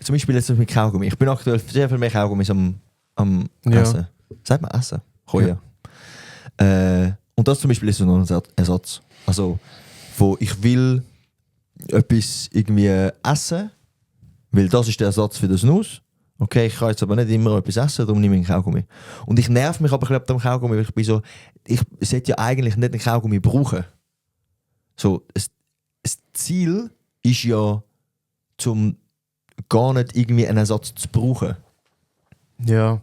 zum Beispiel jetzt mit Kaugummi. Ich bin aktuell sehr viel mehr Kaugummis am Essen. Sagt man Essen? Ja. Und das zum Beispiel ist so ein Ersatz. Also, wo ich will etwas irgendwie essen, weil das ist der Ersatz für das Nuss. Okay, ich kann jetzt aber nicht immer etwas essen, darum nehme ich einen Kaugummi. Und ich nerv mich aber am Kaugummi, weil ich bin so, ich sollte ja eigentlich nicht einen Kaugummi brauchen. So, das Ziel ist ja, zum gar nicht irgendwie einen Ersatz zu brauchen. Ja.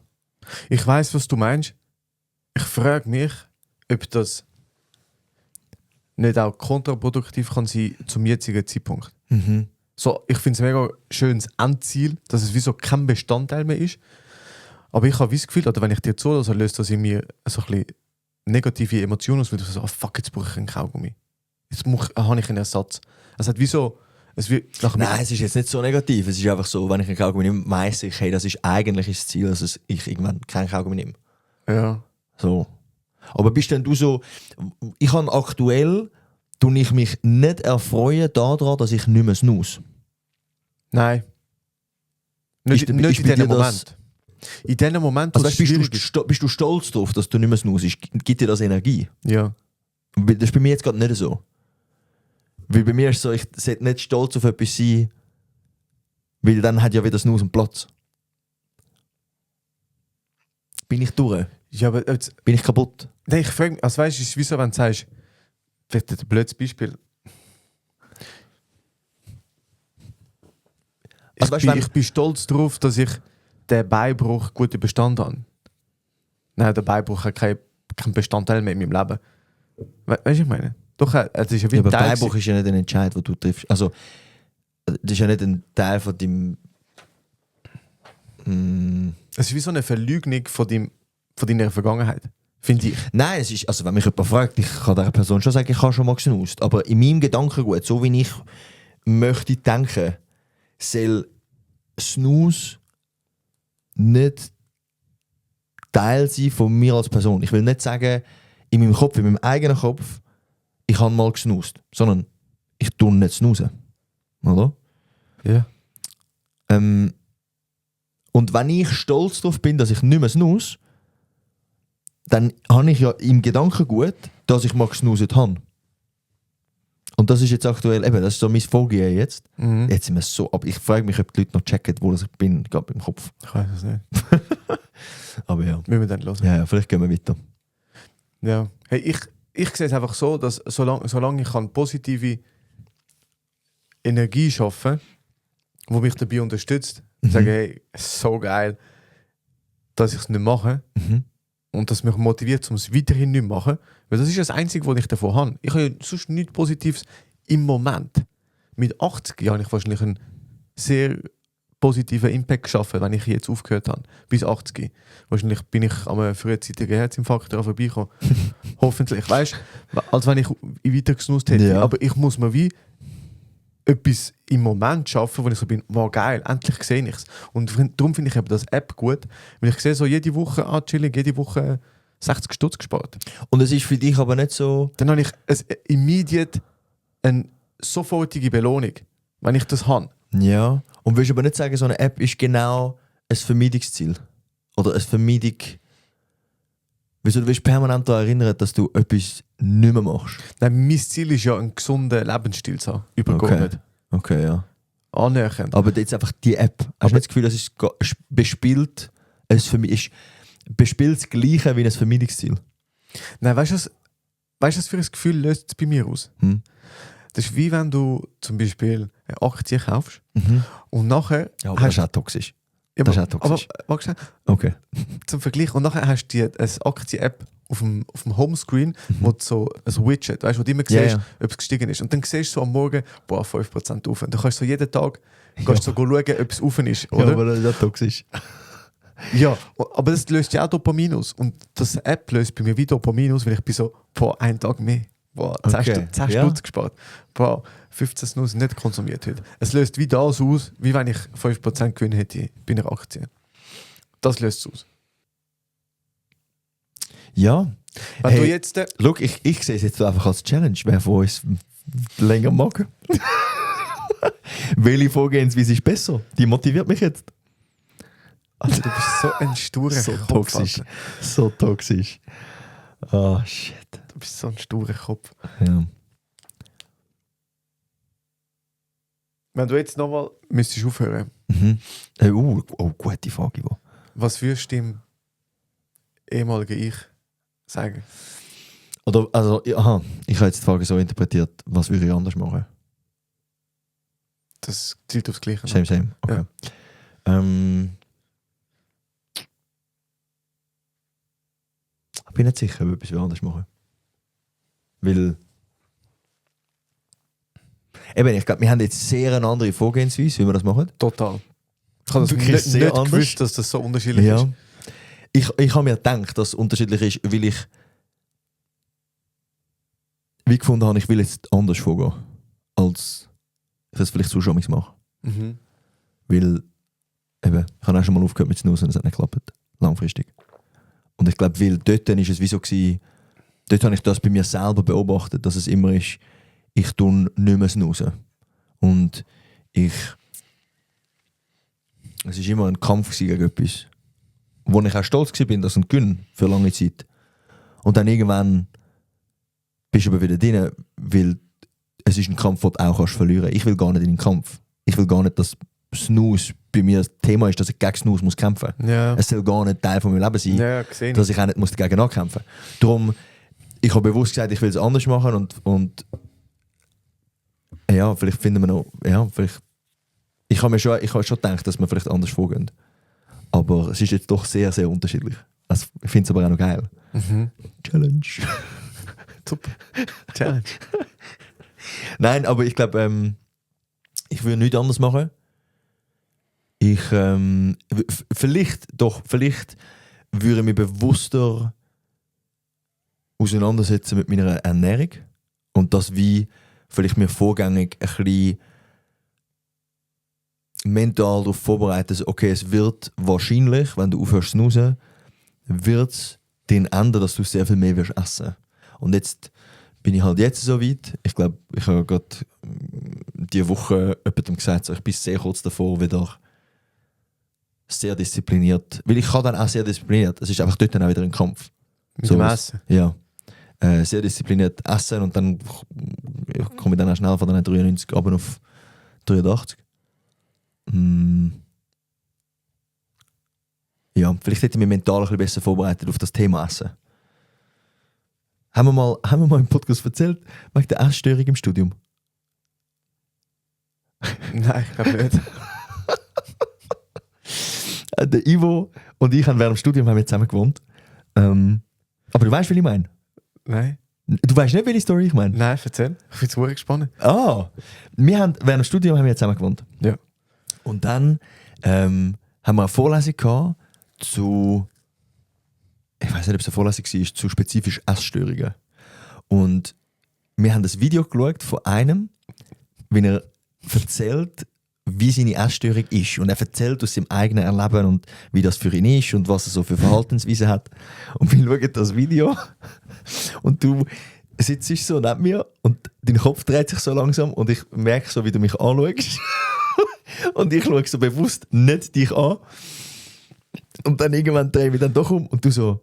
Ich weiss, was du meinst. Ich frage mich, ob das nicht auch kontraproduktiv kann sein zum jetzigen Zeitpunkt. So, ich finde es ein mega schönes Endziel, dass es wie so kein Bestandteil mehr ist. Aber ich habe das Gefühl, oder wenn ich dir zuhöre, löst das in mir so ein bisschen negative Emotionen aus, weil du so, fuck, jetzt brauche ich einen Kaugummi. Jetzt habe ich einen Ersatz. Es hat wie so... Nein, es ist jetzt nicht so negativ. Es ist einfach so, wenn ich einen Kaugummi nehme, weiss ich, hey, das ist eigentlich das Ziel, dass ich irgendwann keinen Kaugummi nehme. Ja. So. Aber bist denn du so, ich habe aktuell, tue ich mich nicht erfreuen daran, dass ich nicht mehr snooze. Nein. Nicht in diesem Moment. In diesem Moment, also bist du stolz darauf, dass du nicht mehr snoozest? Gibt dir das Energie? Ja. Das ist bei mir jetzt gerade nicht so. Weil bei mir ist es so, ich sollte nicht stolz auf etwas sein, weil dann hat ja wieder Snooze einen Platz. Bin ich durch? Ja, aber jetzt, bin ich kaputt? Nein, ich frage mich, also weißt du, wieso, wenn du sagst, vielleicht ein blödes Beispiel. Also, ich bin stolz darauf, dass ich den Beinbruch gut überstanden habe. Nein, der Beinbruch hat keinen Bestandteil mehr in meinem Leben. Weißt du, was ich meine? Doch, es ist ja wie aber Beinbruch ist ja nicht ein Entscheid, den du triffst. Also, das ist ja nicht ein Teil von deinem... Es ist wie so eine Verleugnung von deiner Vergangenheit, finde ich. Nein, es ist, also wenn mich jemand fragt, ich kann dieser Person schon sagen, ich habe schon mal gesnoozt. Aber in meinem Gedankengut, so wie ich möchte denken, soll Snooze nicht Teil sein von mir als Person. Ich will nicht sagen, in meinem Kopf, in meinem eigenen Kopf, ich habe mal gesnoozt, sondern ich tue nicht snoozen. Oder? Ja. Und wenn ich stolz darauf bin, dass ich nicht mehr snooze, dann habe ich ja im Gedankengut, dass ich mal gesnoozet habe. Und das ist jetzt aktuell, eben, das ist so mein Vorgehen jetzt. Mhm. Jetzt sind wir so, aber ich frage mich, ob die Leute noch checken, wo ich bin, gerade im Kopf. Ich weiß es nicht. Aber ja. Müssen wir dann hören. Ja, vielleicht gehen wir weiter. Ja. Hey, ich sehe es einfach so, dass solange ich positive Energie schaffen kann, die mich dabei unterstützt, sagen, hey, es ist so geil, dass ich es nicht mache. Mhm. Und das mich motiviert, um es weiterhin nicht zu machen. Weil das ist das Einzige, was ich davon habe. Ich habe ja sonst nichts Positives im Moment. Mit 80 habe ich wahrscheinlich einen sehr positiven Impact geschaffen, wenn ich jetzt aufgehört habe. Bis 80. Wahrscheinlich bin ich an einem frühzeitigen Herzinfarkt daran vorbeigekommen. Hoffentlich. Weißt du, als wenn ich weiter gesnust hätte. Ja. Aber ich muss mir wie etwas im Moment schaffen, wo ich so bin, wow, geil, endlich sehe ich es. Und darum finde ich eben das App gut, weil ich sehe so jede Woche, chillig, jede Woche 60 Stutz gespart. Und es ist für dich aber nicht so... Dann habe ich immediate eine sofortige Belohnung, wenn ich das habe. Ja. Und willst du aber nicht sagen, so eine App ist genau ein Vermeidungsziel? Oder eine Vermeidung... Wieso du willst permanent daran erinnern, dass du etwas nicht mehr machst? Nein, mein Ziel ist ja, einen gesunden Lebensstil zu haben. Übergeordnet. Okay, ja. Annähernd. Aber jetzt einfach die App. Hast du nicht das Gefühl, das ist bespielt, bespielt das Gleiche wie ein Vermeidungsziel? Nein, weißt du, was für ein Gefühl löst es bei mir aus? Das ist wie wenn du zum Beispiel eine Aktie kaufst und nachher... Ja, aber das ist auch toxisch. Ja, das ist auch toxisch. Aber warte, okay. zum Vergleich. Und nachher hast du eine Aktie-App auf dem Homescreen, wo du so ein Widget, weißt, wo du immer siehst, ob es gestiegen ist. Und dann siehst du so am Morgen, 5% auf. Und dann kannst du so jeden Tag schauen, ob es auf ist. Oder? Ja, aber das ist auch toxisch. Ja, aber das löst ja auch Dopamin aus. Und das App löst bei mir wie Dopamin aus, weil ich bin so, einen Tag mehr. 10 Stutz gespart. 15 Snus nicht konsumiert heute. Es löst wie das aus, wie wenn ich 5% Gewinn hätte bei einer Aktie. Das löst es aus. Ja. Wenn du jetzt... Schau, ich sehe es jetzt einfach als Challenge, wer von uns länger mag. Welche Vorgehensweise ist besser? Die motiviert mich jetzt. Also, du bist so ein sturer so Kopf. Toxisch. Alter. So toxisch. Oh, shit. Du bist so ein sturer Kopf. Ja. Wenn du jetzt nochmal müsstest aufhören, gute Frage, Ivo. was würdest du dem ehemaligen Ich sagen? Oder, also, ich habe jetzt die Frage so interpretiert, was würde ich anders machen? Das zielt aufs Gleiche. Same. Okay. Ja. Ich bin nicht sicher, ob ich etwas anders machen. Weil... Eben, ich glaube, wir haben jetzt sehr eine andere Vorgehensweise, wie wir das machen. Total. Ich habe das Wirklich sehr nicht anders. gewusst, dass das so unterschiedlich ist. Ich habe mir gedacht, dass es unterschiedlich ist, weil ich wie gefunden habe, ich will jetzt anders vorgehen, als ich das vielleicht so schon mache. Mhm. Weil, eben, ich habe auch schon mal aufgehört mit Snoozen und es hat nicht geklappt. Langfristig. Und ich glaube, weil dort dann ist es wie so gewesen, dort habe ich das bei mir selber beobachtet, dass es immer ist, ich tue nicht mehr snoozen. Und es ist immer ein Kampf gegen etwas. Wo ich auch stolz war, dass ich gewinne für lange Zeit. Und dann irgendwann bist du aber wieder drin, weil es ist ein Kampf, den du auch verlieren kannst. Ich will gar nicht in den Kampf. Ich will gar nicht, dass Snooze bei mir das Thema ist, dass ich gegen Snooze muss kämpfen muss. Ja. Es soll gar nicht Teil von meinem Leben sein, Dass ich auch nicht muss dagegen ankämpfen muss. Darum, ich habe bewusst gesagt, ich will es anders machen und ja, vielleicht finden wir noch, ja, vielleicht, ich habe schon gedacht, dass wir vielleicht anders vorgehen. Aber es ist jetzt doch sehr, sehr unterschiedlich. Also, ich finde es aber auch noch geil. Challenge. Super. Challenge. Nein, aber ich glaube, ich würde nichts anders machen. Vielleicht würde ich mich bewusster auseinandersetzen mit meiner Ernährung und das wie vielleicht mir vorgängig ein bisschen mental darauf vorbereiten, okay, es wird wahrscheinlich, wenn du aufhörst zu snoozen, wird es den ändern, dass du sehr viel mehr wirst essen. Und jetzt bin ich halt jetzt so weit. Ich glaube, ich habe gerade diese Woche jemandem gesagt, so, ich bin sehr kurz davor, wieder sehr diszipliniert. Weil ich kann dann auch sehr diszipliniert. Es ist einfach dort dann auch wieder ein Kampf. Mit dem Essen? Ja. Sehr diszipliniert essen und dann komme ich dann auch schnell von den 93 runter auf 83. Ja, vielleicht hätte ich mich mental ein bisschen besser vorbereitet auf das Thema Essen. Haben wir mal im Podcast erzählt, wegen der Essstörung im Studium? Nein, ich glaube nicht. Der Ivo und ich haben während dem Studium zusammen gewohnt. Aber du weißt, was ich meine? Nein. Du weißt nicht, welche Story ich meine? Nein, erzähl. Ich bin zu gespannt. Wir haben während dem Studium zusammen gewohnt. Ja. Und dann haben wir eine Vorlesung gehabt zu, ich weiß nicht, ob es eine Vorlesung war, zu spezifischen Essstörungen. Und wir haben das Video geschaut von einem, wie er erzählt, wie seine Essstörung ist. Und er erzählt aus seinem eigenen Erleben und wie das für ihn ist und was er so für Verhaltensweisen hat. Und wir schauen das Video und du sitzt so neben mir und dein Kopf dreht sich so langsam und ich merke so, wie du mich anschaust. Und ich schaue so bewusst nicht dich an. Und dann irgendwann drehe ich mich dann doch um und du so,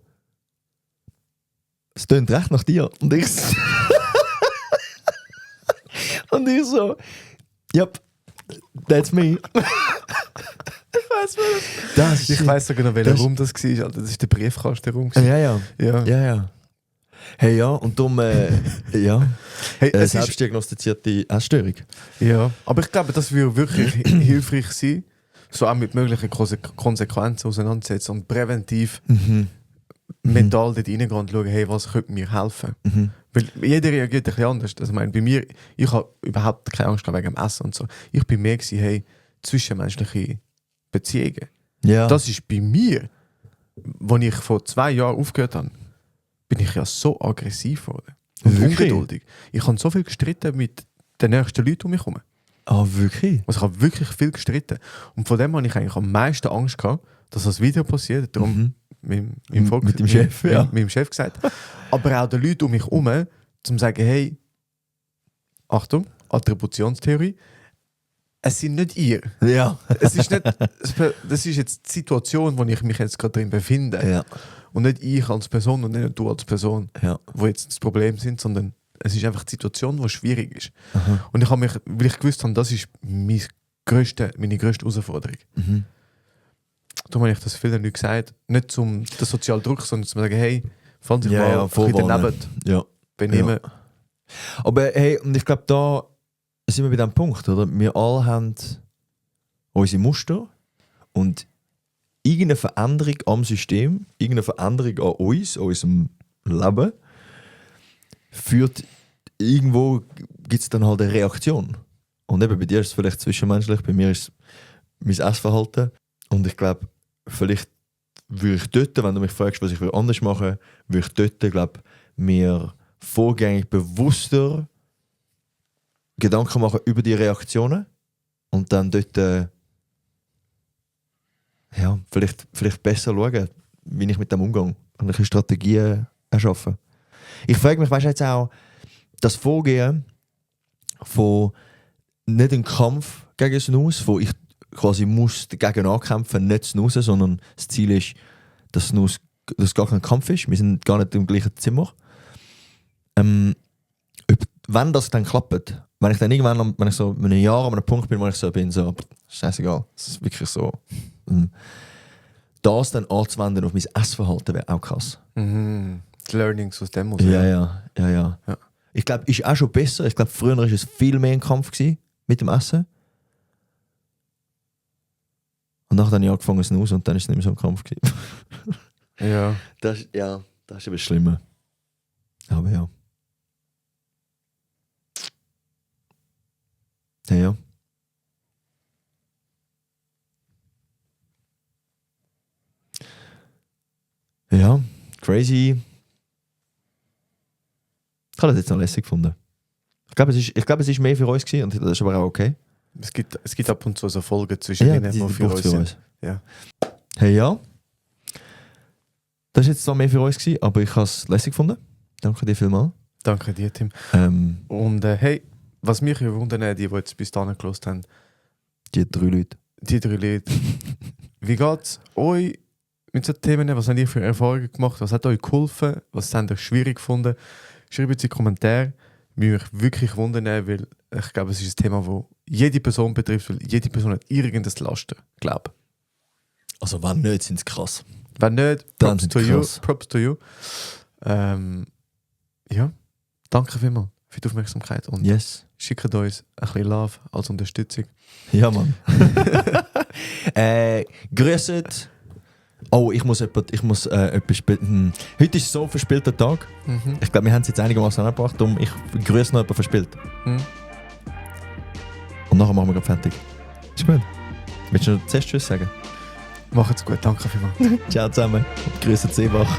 es tönt recht nach dir. Und ich so, und ich so, yep, that's me. Ich weiss sogar noch, welcher Raum das war. Alter. Das war der Briefkastenraum. Ja. Ja. Hey, ja, und darum, ja, Hey, es ist, selbstdiagnostizierte Essstörung. ja, aber ich glaube, das würde wirklich hilfreich sein, so auch mit möglichen Konsequenzen auseinandersetzen und präventiv mental dort reingehen und schauen, hey, was könnte mir helfen? Weil jeder reagiert ein bisschen anders. Also, ich meine, bei mir, ich habe überhaupt keine Angst wegen dem Essen und so. Ich bin mehr gewesen, hey, zwischenmenschliche Beziehungen. Ja. Das ist bei mir, als ich vor 2 Jahren aufgehört habe, bin ich ja so aggressiv geworden. Und Wirklich? ungeduldig. Ich habe so viel gestritten mit den nächsten Leuten um mich herum. Ah, wirklich? Also ich habe wirklich viel gestritten. Und von dem habe ich eigentlich am meisten Angst gehabt, dass das wieder passiert. Darum mit dem Chef, ja. Mit dem Chef gesagt. Aber auch den Leuten um mich herum, um zu sagen, hey, Achtung, Attributionstheorie, es sind nicht ihr. Ja. Es ist nicht, das ist jetzt die Situation, in der ich mich jetzt gerade drin befinde. Ja. Und nicht ich als Person und nicht du als Person, Ja. wo jetzt das Problem sind, sondern es ist einfach die Situation, die schwierig ist. Aha. Und ich habe mich, weil ich gewusst habe, das ist meine grösste Herausforderung. Darum habe ich das vielen Leuten gesagt, nicht zum den sozialen Druck, sondern zu sagen, hey, fand sich mal ein bisschen daneben Ja. benehmen. Ja. Aber hey, und ich glaube, da sind wir bei diesem Punkt, oder? Wir alle haben unsere Muster und irgendeine Veränderung am System, irgendeine Veränderung an uns, an unserem Leben, führt irgendwo, gibt es dann halt eine Reaktion. Und eben bei dir ist es vielleicht zwischenmenschlich, bei mir ist es mein Essverhalten. Und ich glaube, vielleicht würde ich dort, wenn du mich fragst, was ich anders machen würde ich dort, glaube mir vorgängig bewusster Gedanken machen über die Reaktionen und dann dort ja, vielleicht besser schauen, wie ich mit dem umgehe und eine Strategien erschaffen. Ich frage mich, weißt du jetzt auch, das Vorgehen von nicht ein Kampf gegen Snus, wo ich quasi muss dagegen ankämpfen, nicht Snoozen, sondern das Ziel ist, dass Snus dass gar kein Kampf ist. Wir sind gar nicht im gleichen Zimmer. Wenn das dann klappt, wenn ich dann irgendwann, wenn ich so in einem Jahr an einem Punkt bin, wo ich so bin, so, scheißegal, das ist wirklich so. Das dann anzuwenden auf mein Essverhalten wäre auch krass. Mhm. Die Learnings aus dem muss Ja. Ich glaube, ist auch schon besser. Ich glaube, früher war es viel mehr ein Kampf gewesen mit dem Essen. Und nachher habe ich angefangen zu snoozen und dann ist es nicht mehr so ein Kampf gewesen. Ja. Das ist ein bisschen schlimmer. Aber ja. Ja. Ja, crazy. Ich habe das jetzt noch lässig gefunden. Ich glaube, es ist mehr für uns gewesen und das ist aber auch okay. Es gibt ab und zu so Folgen zwischen denen, die für uns sind. Ja. Hey, ja. Das war jetzt zwar mehr für uns gewesen, aber ich habe es lässig gefunden. Danke dir vielmals. Danke dir, Tim. Und hey, was mich wundern, die jetzt bis dahin gehört haben, die 3 Leute. Die 3 Leute. Wie geht es euch mit solchen Themen? Was habt ihr für Erfahrungen gemacht? Was hat euch geholfen? Was habt ihr schwierig gefunden? Schreibt es in die Kommentare. Mich wirklich wundern, weil ich glaube, es ist ein Thema, das jede Person betrifft, weil jede Person hat irgendein Laster, glaube. Also wenn nicht, sind es krass. Wenn nicht, Dann props to you. Ja, danke vielmals für die Aufmerksamkeit und schickt uns ein bisschen Love als Unterstützung. Ja, Mann. Grüßet. Oh, ich muss etwas spielen. Heute ist so ein verspielter Tag. Mhm. Ich glaube, wir haben es jetzt einigermaßen angebracht, darum ich grüße noch jemanden verspielt. Mhm. Und nachher machen wir gerade fertig. Ist gut. Willst du noch zuerst Tschüss sagen? Macht's gut, danke vielmals. Ciao zusammen. Grüße Seebach.